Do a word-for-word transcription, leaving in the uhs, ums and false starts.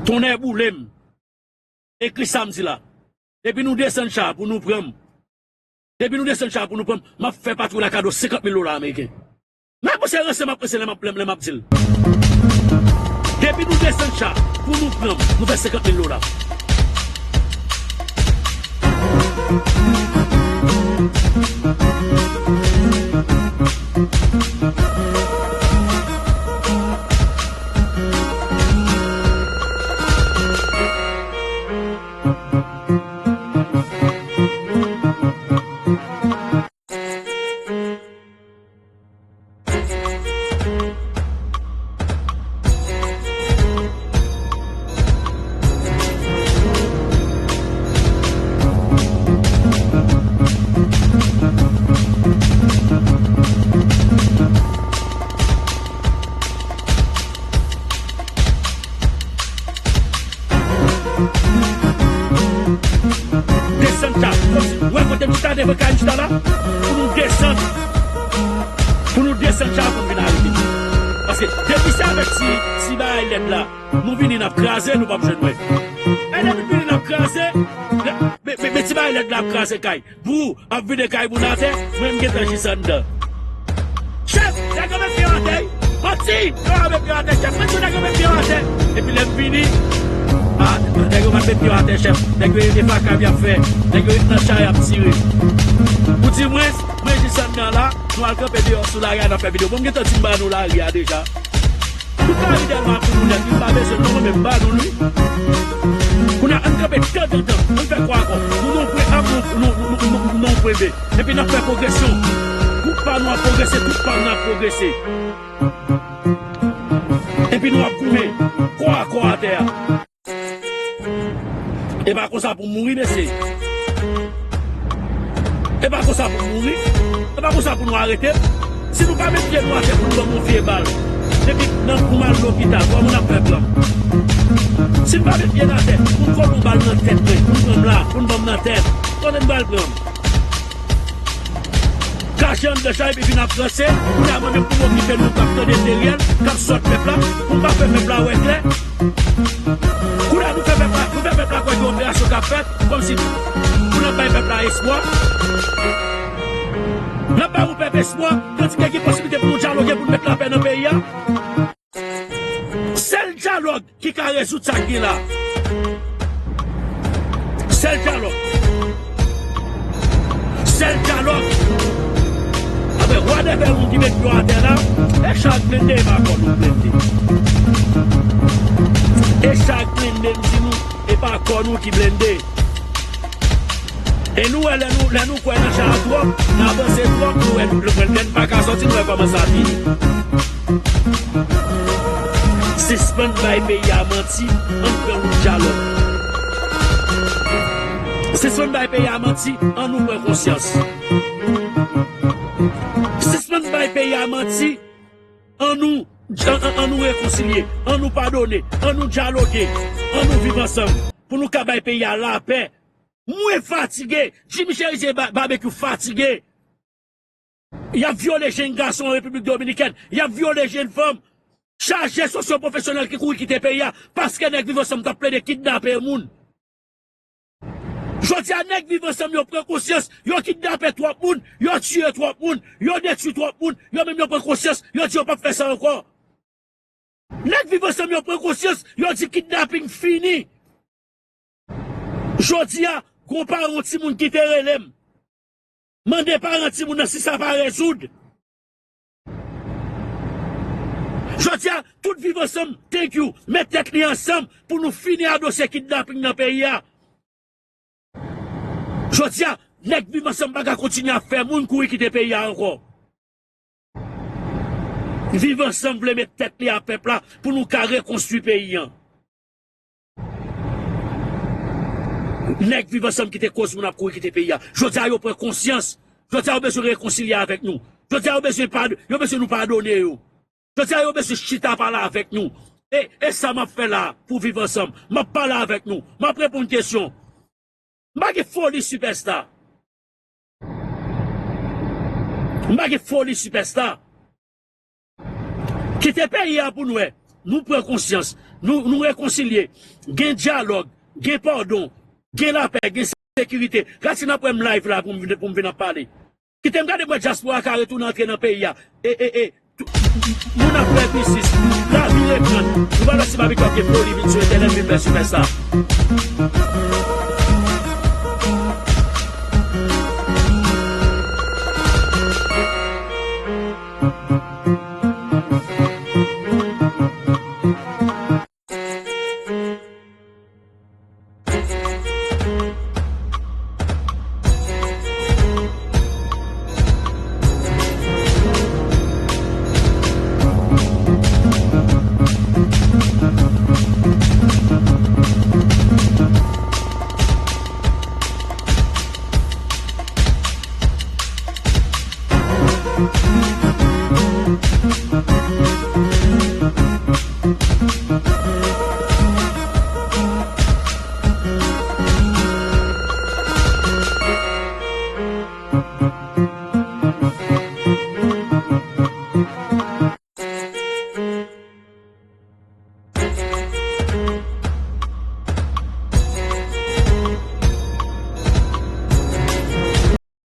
Tonnè boule m. Ekri sa m di la. Depi nou desann cha a pou nou pran m. Depi nou desann cha a pou nou pran m, m ap fè patwouy la kado senkant mil dola ameriken. Mwen panse ranse m ap ranse lè m ap, lè, lè m ap di l. Depi nou desann cha pou nou pran m, nou fè senkant mil dola. Desann cha, kòmsi, ou wè kote m chita devan kay m chita la? Pou nou desann. Pou nou desann cha pou n vin arete. Paske depi se avèk ti, ti bagay lèd la, nou vini n ap kraze, nou p ap jwenn mwen. E depi n vini n ap kraze, men, men, men ti bagay lèd la ap kraze kay. Bou ap vide kay moun atè, mwen m gentan jis anndan. Chèf, nèg yo met pye yo atè, wi. Manti, yo ap met pye yo atè, chèf. Mwen di w nèg yo met pye yo atè. Epi lè m vini, a, nèg yo pa t met pye yo atè, chèf. Nèg yo e, e fakab y ap fè. Nèg yo ret nan chay ap tire. Ou di mwen, mwen jis anndan la, nou al kanpe deyò sou lari a, n ap fè videyo. Bon, m gentan di m ba nou lari a deja. Tout lari Dèlma pou nou nèt, li pa bezwen non, mwen menm m ba nou l, wi. Kounye a, ann kanpe tanzantan, ann fè kwa ankò. Nou, nou pre, ap, nou, nou, nou, nou, nou, nou pre be. Epi n ap fè pwogresyon. Gwoup pa nou ap pwogrese, gwoup pa nou ap pwogrese. Epi nou ap goumen, kò a kò atè a. E pa konsa pou m mouri, mesye. E pa konsa pou m mouri. E pa konsa pou nou arete m. Si nou pa met pye nou atè pou n ban m yon vye bal, depi nan pou m al lopital, kòman n ap fè pran m? Si n pa met pye n atè pou n kole yon bal nan tèt mwen, pou n pran m la, pou n ban m nan tèt, kote n pral pran m? Kache anndan chay epi vin ap ranse, kounye a mwen menm pou m okipe nou k ap tande Teriel, k ap sòt pèp la, pou m pa fè pèp la wè klè. Kounye a nou fè pèp la, nou fè pèp la kwè gen operasyon k ap fèt, kòmsi pou n ap bay pèp la espwa. N ap bay yon pèp espwa, tandike gen posiblite pou nou dyaloge pou n met lapè nan peyi a. Sèl dyalòg ki ka rezoud sa k gen la. Sèl dyalòg. Sèl dyalòg. Apre, whatever moun ki met pye atè la, e chak blende e pa kò nou blende. E chak blende, m di nou, e pa kò nou ki blende. E nou wè lè nou, lè nou kwè nan chay la twòp, n avanse twòp, nou wè lè n pa ka sòti, nou wè kòman sa fini. Sispann bay peyi a manti, ann pran wout dyalòg. Sispann bay peyi a manti, ann nou pran konsyans. Sispann bay peyi a manti, ann nou, ann, ann, ann nou rekonsilye, ann nou padone, ann nou dyaloge, ann nou viv ansanm, pou nou ka bay peyi a lapè. Mwen fatige, Jimmy Chérizier, Ba-, Babekyou fatige. Y ap vyole jenn gason an Repiblik Dominikèn, y ap vyole jenn fanm. Chaje sosyopwofesyonèl ki kouri kite peyi a, paske nèg Viv Ansanm t ap plede kidnape moun. Jodi a, nèg Viv Ansanm yo pran konsyans, yo kidnape twòp moun, yo tiye twòp moun, yo detwi twòp moun, yo menm yo pran konsyans, yo di yo p ap fè sa ankò. Nèg Viv Ansanm yo pran konsyans, yo di kidnaping fini. Jodi a, gon paran timoun ki te rele m. Mande paran timoun nan si sa pa rezoud. Jodi a, tout Viv Ansanm, thank you, met tèt li ansanm pou nou fini a dosye kidnaping nan peyi a. Jodi a, nèg Viv Ansanm pa ka kontinye ap fè moun kouri kite peyi a ankò. Viv Ansanm vle met tèt li a pèp la pou nou ka rekonstwi peyi a. Nèg Viv Ansanm ki te koz moun ap kouri kite peyi a. Jodi a yo pran konsyans. Jodi a yo bezwen rekonsilye avèk nou. Jodi a yo bezwen pad-, yo bezwen nou padone yo. Jodi a yo bezwen chita pale avèk nou. E, e sa m ap fè la pou Viv Ansanm. M ap pale avèk nou. M ap reponn kesyon. M pa gen foli sipèsta. M pa gen foli sipèsta. Kite peyi a pou n wè. Nou pran konsyans. Nou, nou rekonsilye. Gen dyalòg, gen padon, gen lapè, gen sekirite. Gad si n ap wè m live la pou m vin, pou m vin ap pale. Kite m gade mwen dyaspora ka retounen antre nan peyi a. E, e, e, tou- moun ap fè biznis, lavi reprann. Nou pa wè si Babikòk gen foli vin sou entènèt vin fè sipèsta.